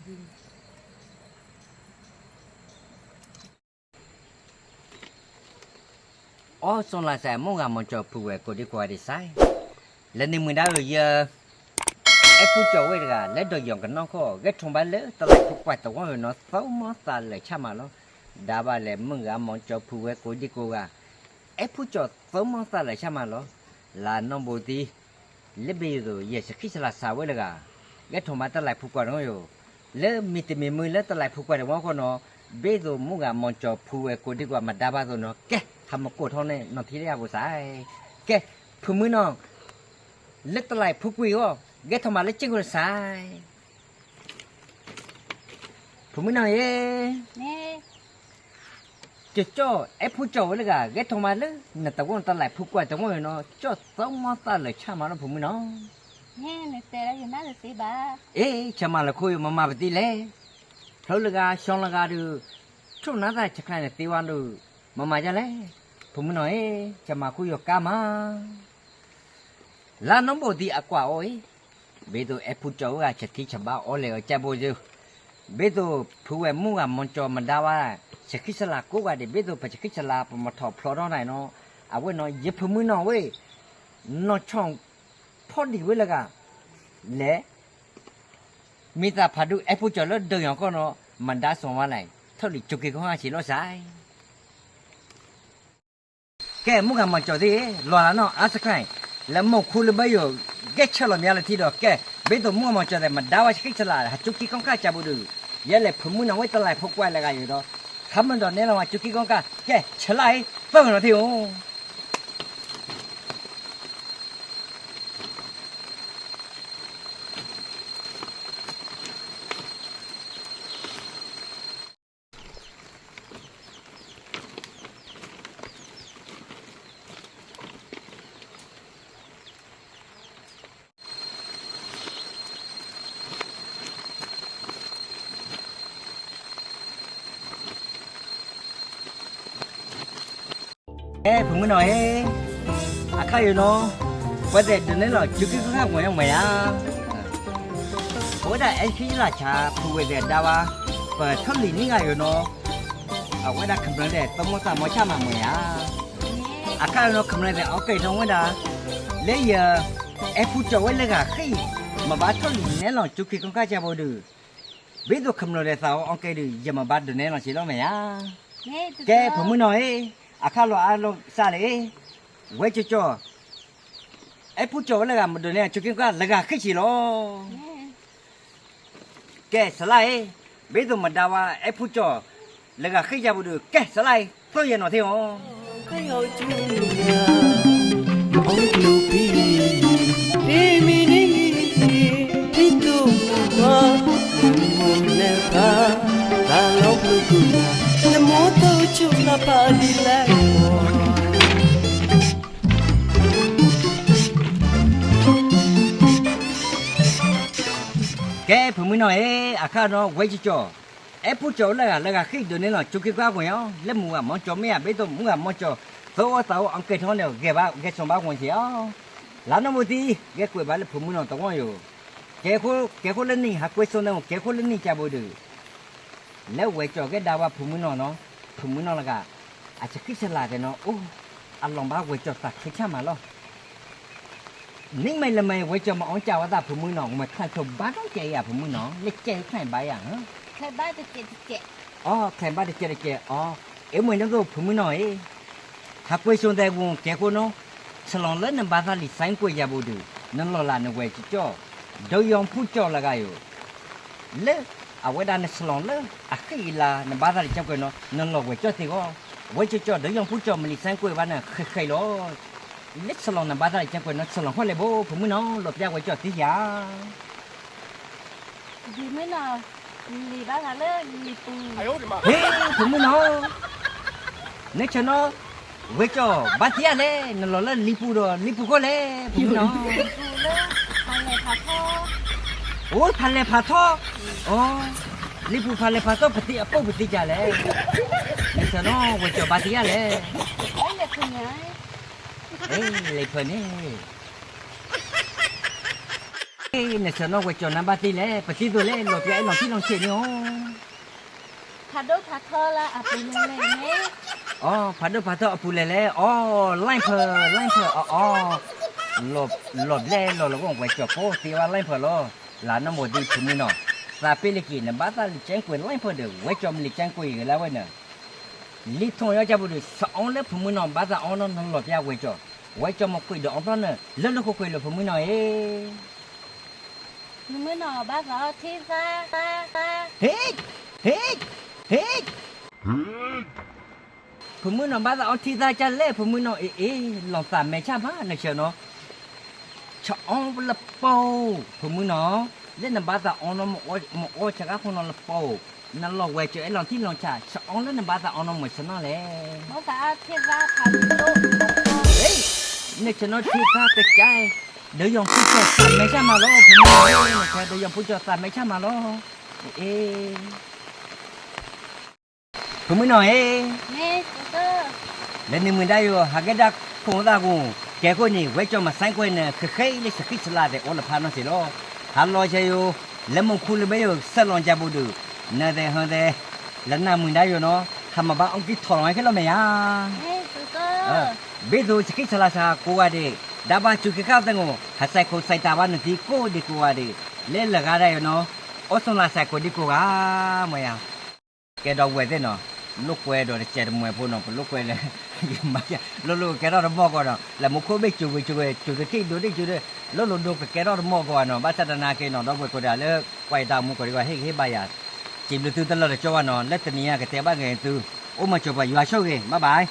အီ စီၤလၤစၢ် မိၢ်ဂၤမီၤကၠီဖုဝဲၢ်ကိးဒံကိးဂၤဒဲးစါ, လၢန့ၣ်မုၢ်ဒါဧၢ ယ အဲၣ်ဖူကၠီဝဲတဂၤ လၢဒီးယီၤကနီၢ်ခီၣ် ဂဲၤထီၣ်ဘၣ်လၢတလးဖူကွၢ်တဝီအံၤနီၤ သီမီသးလၢာ်ဆၣ်မးလီၤ. ဒၣ်ဘၣ်လဲၣ်မုၢ်ဂၤမီၤကၠီဖုဝဲၢ်ကိးဒံကိးဂၤ အဲၣ်ဖူကၠီသီမီသးလၢာ်ဆၣ်မးလီၤ. လၢနီၢ်ဘိသံ လၢဘ့ၣ်ယိၣ်သိး ယဲၢ်ဆံခံဆလးစၢ်ဝဲတဂၤ ဂဲၤထီၣ်မးတလးဖူကွၢ်တဝီအံၤ လၢမ့ၢ်တမ့ၢ်မုၢ်လၢတလးဖူကွၢ်တဝီအံၤနီၤ ဘ့ၣ်ယိၣ်သိးမုၢ်ဂၤမီၤကၠီဖုဝဲၢ်ကိးဒံကိးဂၤမၤဒါဘၣ်သိးနီၤ ကဲ ဟးမကိးထီၣ်န့ၣ် နီၢ်ထံလၢယၤပူၤစါ ကဲ ဖုမုၢ်နီၤ လၢတလးဖူကွၢ်အံၤ ဂဲၤထီၣ်မးလၢက့ၢ်ခိၣ်တစါ ဖုမုၢ်နီၤဧၢ, ကၠီကၠီ အဲၣ်ဖူကၠီဝဲလၢဂၤ ဂဲၤထီၣ်မးလၢ နတဝီတလးဖူကွၢ်တဝီအံၤနီၤ ကၠီသီမီသးလၢာ်ဆၣ်မးလီၤ ဖုမုၢ်နီၤ, အ့ ဆၢမၤလၢခိယိာ် မမၤပသံလဲၣ်, ဖျိလၢဂၤ ဆှီလၢဂၤဒီး ထိၣ်နါသၣ်ဆဲးကျိးန့ၣ်သ့ဝဲဒီး မမၤဒ်လဲၣ်, ဖုမုၢ်နီၤဧၢ, ဆၢမၤခိယိာ်ကါမး လၢနီၢ်ဘိသံအကွၢ်အိၣ်အံၤ, ဘ့ၣ်သိးအဲၣ်ဖူကၠီဝဲဂၤ ဆဲးထံဆဲးဘၣ်အီလဲၣ်အီကၢ်ဘိယိာ်, ဘ့ၣ်သိးဖုဝဲၢ်မုၢ်ဂၤမီၤကၠီမၤဒါဝဲ ဆဲးခံဆလးကိးဂၤဒဲး ဘ့ၣ်သိးပဆဲးခံဆလး ပမၤထီၣ်ဖျိထီၣ်နၤနီၤ, အဝဲနီၤ ယဖုမုၢ်နီၤဝဲ, နီၢ်ဆီၣ်ဖီဒံးဝဲလၢဂၤ, လဲၣ် မ့ၢ်သးဖးဒိၣ်အဲၣ်ဖူကၠီလၢဒိယီၤကီၢ်နီၤ မၤဒါစိာ်ဝဲလဲၣ်, ထီၣ်လံာ်ကၠိက့ၤခီၣ်ဟါဆံးလီၤစါ ကဲ မုၢ်ဂၤမီၤကၠီသ့ၣ် လီၤလၢနီၢ်အါစခါအံၤ, လၢမိၢ်ခူလၢဘၢယိာ် ဂဲၤဆၢလီၤမးလၢထံဒီး ကဲ ဘ့ၣ်သိးမုၢ်ဂၤမီၤကၠီသ့ၣ် မၤဒါဝဲဆဲးခံဆလး ဟးကၠိက့ၤခီၣ်ဟါကၢ်ဘိဒုး, ယဲလဲၣ်ဖုမုၢ်နီၤဝဲတလးဖူကွၢ်လၢဂၤယိာ်ဒီး, ခါမ့ၢ်ဒိးနဲလီၤဝဲကၠိက့ၤခီၣ်ဟါ ကဲ ဆလါအံၤ သၢဂၤနီၤသ့ၣ်ဧိၤ ဖုမုၢ်နီၤဧၢ, အခါယိာ်နီၤ, ပှၤသ့ၣ်ဒိးနဲလီၤကၠိက့ၤခီၣ်ဟါဝဲမ့ၢ်ဧါ, အဝဲဒၣ်အဲၣ်ခံလၢ်ဆါဖုဝဲၢ်သ့ၣ်ဒါဝဲ, ပထီၣ်လံာ်န့ၢ်ဂၤယိာ်နီၤ, အဝဲဒၣ်ကမျၢၢ်သ့ၣ် သီမီသးမီဆၣ်မးမ့ၢ်ဧါ, အခါယိာ်နီၤ ကမျၢၢ်သ့ၣ်အီကဲထီၣ်ဝဲဒၣ်, လၢယ အဲၣ်ဖူကၠီဝဲလၢဂၤဃံ, မ့ၢ်ဘၣ်ထီၣ်လံာ်နဲလီၤကၠိက့ၤခီၣ်ဟါကၢ်ဘိဒုး, ဘ့ၣ်သိးကမျၢၢ်သ့ၣ်သးအီအီကဲဒုး ယမ့ၢ်ဘၣ်ဒိးနဲလီၤဆံးလီၤမ့ၢ်ဧါ, ကဲဖုမုၢ်နီၤဧၢ, အခါလီၤအါလီၤစၢ်လၢ, ဝဲကၠီကၠီ အဲၣ်ဖူကၠီဝဲလၢဂၤမၤဒိးနဲကၠိက့ၤခီၣ်ဟါလၢဂၤဃံဆံးလီၤ, ကဲဆလါအံၤ, ဘ့ၣ်သိးမၤဒါဝဲအဲၣ်ဖူကၠီ, လၢဂၤဃံကၢ်ဘိဒုး ကဲဆလါအံၤ သၢဂၤနီၤသ့ၣ်ဧိၤ ကဲဖုမုၢ်နီၤဧၢ, အခါနီၤ ဝဲကၠီကၠီ, အဲၣ်ဖူကၠီလၢဂၤ လၢဂၤဃံဒိးနဲလီၤကၠိက့ၤခီၣ်ဟါဝဲအီၤ, လၢမုၢ်ဂၤမီၤကၠီမ့ၢ်ဧါ ဘ့ၣ်သိးမုၢ်ဂၤမီၤကၠီ, သီအီသးအီအီကဲထီၣ်န့ၣ် ဂဲၤဘၣ်ဂဲၤစိာ်ဘၣ်ဝဲဆံးအီၤ, လါနီၢ်ဘိသံ, ဂဲၤကွဲးဘၣ်လၢဖုမုၢ်နီၤတဝီယိာ်, ကဲ, ကဲခိၣ်လၢနံၣ် ဟးကွဲးစိန့ၣ် ကဲခိၣ်လၢနံၣ်ကၢ်ဘိဒုး လၢဝဲကၠီၤကဲဒါဝဲဖုမုၢ်နီၤနီၤ, ဖုမုၢ်နီၤလၢဂၤ, အဆံးခံဆလးသ့ၣ်နီၤ အိၣ်, အလီၢ်ဘၣ်ဝဲကၠီၤသးချ့ဆၣ်မးလီၤ, နံၣ်မ့ၢ်လၢမ့ၢ်ဝဲကၠီၤမၤအီၣ်ကၢ်ဝဲသးဖုမုၢ်နီၤ မ့ၢ်ချၢၣ်ဆိဘၣ်ကီကဲအံၤဧါဖုမုၢ်နီၤ လၢကဲချၢၣ်ဘၣ်ယၤ, ချၢၣ်ဘၣ်တကဲးတကဲး, အီ ချၢၣ်ဘၣ်တကဲးတကဲးအီ, အ့ၣ်မ့ၢ်ဒ်သိးဖုမုၢ်နီၤအံၤ ဟးကွဲးစိသဲးဝံၤ ကဲခိၣ်နီၤ, ဆလီၤလၢနဘၣ်သးလံာ် sign ကွဲးယၤဘိဒုး, နလီၢ်လၢနဝဲကၠီၤ, ဒီးယီၤဖူကၠီၤလၢဂၤယိာ်, လၢအဝဲဒၣ်နဆလီၤလၢအဃံအလၤ နဘၣ်သးလံာ် sign ကွဲးနီၤ နလီၢ်ဝဲကၠီၤသ့ၣ်ဂီၢ်, ဝဲကၠီၤကၠီၤ ဒီးယီၤဖူကၠီၤ မ့ၢ်လံာ် sign ကွဲးဘၣ်န့ၣ် ဃဲးဃဲးလီၤ, လၢဆလီၤနဘၣ်သးလံာ် sign ကွဲးနီၤ ဆလီၤဃီလဲၣ်ဘိ ဖုမုၢ်နီၤ လီၤပျၢ်ဝဲကၠီၤသ့ၣ်ဧါ ဖုမုၢ်နီၤ, လံာ်ဘၣ်သးလၢလံာ်ပူၤ, ဟ့ၣ် ဖုမုၢ်နီၤ, နဆၢနီၤ, ဝဲကၠီၤဘၣ်သ့ဧါလဲၣ် နလီၤလၢလံာ်ပူၤဒီးလံာ်ပူၤဃီလဲၣ် ဖုမုၢ်နီၤ, အိၣ်ဖးလဲၢ်ဖးထီ, လံာ်ပူၤဖးလဲၢ်ဖးထီ ပသ့အပိၢ်ပသ့ကၢ်လဲၣ်, နဆၢနီၤ ဝဲကၠီၤဘၣ်သ့ဧါလဲၣ်, လဲၤဖၢန့ၣ် နဆၢနီၣ်ဝဲကၠီနၤဘၣ်သ့လဲၣ်, ပသံသိးလဲၣ်, လီၤပျၢ်အဲၣ်လီၤထံလီၤဆဲးန့ၣ်အီၤ. ဖးဒိၣ်ဖးထီလၢအပူၤလဲၣ်လဲၣ်န့ၣ်. အီ, ဖးဒိၣ်ဖးထီအပူၤလဲၣ်လဲၣ်, အီ, လၢၣ်ဖၢၣ်, လၢၣ်ဖၢၣ်, အီ, အီ, လီၤဘျဲၣ်လီၤလီၤဂီၢ် ဝဲကၠီဖိသ့ဝဲလၢၣ်ဖၢၣ်လီၤ. လၢနမိၢ်ဒုးဖုမုၢ်နီၢ်, သးပ့ၤလၢက့ၤ နဘၣ်သးလံာ်ကဲကွဲးလၢၣ်ဖၢၣ်ဒီး ဝဲကၠီမ့ၢ်လံာ်ကဲကွဲးဂ့ၤလၢဝဲန့ၣ် လံထိၣ်ညါကၢ်ပူၤဒီး ဆၢအီၤလၢဖုမုၢ်နီၢ်ဘၣ်သးအီနီၢ် နလီၤပျၢ်ဝဲကၠီ, ဝဲကၠီမ့ၢ်ကွံာ်ဒီးအီၣ်ဖျီၣ်န့ၣ် လၢလၢဃိဃိလၢဖုမုၢ်နီၢ်အံၤ. ဖုမုၢ်နီၢ်ဘၣ်သးအီထံသၣ်, ဟ့ၣ်, ဟ့ၣ်, ဟ့ၣ်, ဖုမုၢ်နီၢ်ဘၣ်သးအီထံသၣ်ကၢ်လဲၣ် ဖုမုၢ်နီၢ်အ့ၣ်အ့ၣ် လီၤသးမဲာ်ဆၣ်မး နဆၢနီၢ် ဆၢအီၤလၢပီၢ်, ဖုမုၢ်နီၢ်, လၢနဘၣ်သးအီနီၢ် မ့ၢ်အီဆၢကါခိၣ်နီၢ်လၢပီၢ်, နလီၤဝဲကၠီအဲၣ်လီၤထံလီၤဆဲး ဆၢအီၤလၢနဘၣ်သးအီနီၢ်မ့ၢ်ဆၢနီၢ်လဲၣ်. နဆၢနီၢ်ထံသၣ်ကကၢ်, ဒီးယီၤဖုကၠီသးမဲာ်ဆၣ်မးလီၤ ဖုမုၢ်နီၢ်, ဒီးယီၤဖုကၠီသးမဲာ်ဆၣ်မးလီၤ, အ့ၣ် ဖုမုၢ်နီၢ်ဧၢ, လၢနမုၢ်ဒါယိာ် ဟးကဲဒၣ်ခိၣ်သၣ်ဂီၢ်, ကဲခိၣ်န့ၣ် ဝဲကၠီမၤစဲကွဲန့ၣ် ဃဲဃဲလၢဆၢဃံဆလၤသဲးအိၣ်လၢဖးနီၢ်စ့ၢ်လီၤ. ဟးလီၤဆဲယိာ်, လၢမူခိၣ်လၢဘဲယိာ် ဆဲးလီၤကၢ်ပူၤဒုး, နသဲဟဲသဲ, လၢနမုၢ်ဒါယိာ်နီၢ်, ဟးမၤဘၣ်အီၣ်ကံၢ်ထီၣ်လီၤဝဲခဲလၢာ်မဲာ်ညါ ဘ့ၣ်သိးဆၢဃံဆလၤစှၤကိးဂၤဒဲး, ဒါဘၣ်စူၤက့ၤဃာ်သဲးဂီၢ် ဟးစဲးခိၣ်စဲးတၢ်ဘၣ်နသံကိးဒံကိးဂၤဒဲး, လၢလၢဂၤဒၣ်ယိာ်နီၢ်, အိၣ်ဆိးလၢစဲးခိၣ်ဒံကိးဂၤ, မ့ၢ်ယၤ, ကဲဒီးဝဲသ့ၣ်နီၢ်, လိာ်ကွဲဒီးတစဲးတမှဲၤဖိနီၢ် ပလိာ်ကွဲလၢ, လိၣ်လိၣ်ကကဲထီၣ်တမီၢ်ကီးနီၢ် လၢမူခိၣ်ဘ့ၣ်စူၤဝံၤစူၤဝဲ စူၤတထံၣ်ဒိးတထံၣ်စူၤဒီး, လိၣ်လိၣ်ဒိကကဲထီၣ်တမီၢ်ကီးနီၢ် ဘၣ်ဆၣ်သနာ်က့နီၢ် ဒီပုၢ်ဝဲၢ်ကိးဂၤဒဲးလၢ ကွၢ်ယတၢ်အိၣ်မူကိးဒံကီး ဟ့ၣ်ဂံၢ်ဟ့ၣ်ဘါယၤ, စံးဘျုးသုတလၢာ်တကၠီဘၣ်နီၢ် လၢတနံၤအံၤကတဲဘၣ်ဂ့ၤသု, အိၣ်မၤစၢၤပှၤယွၤဆိၣ်ဂ့ၤ bye bye.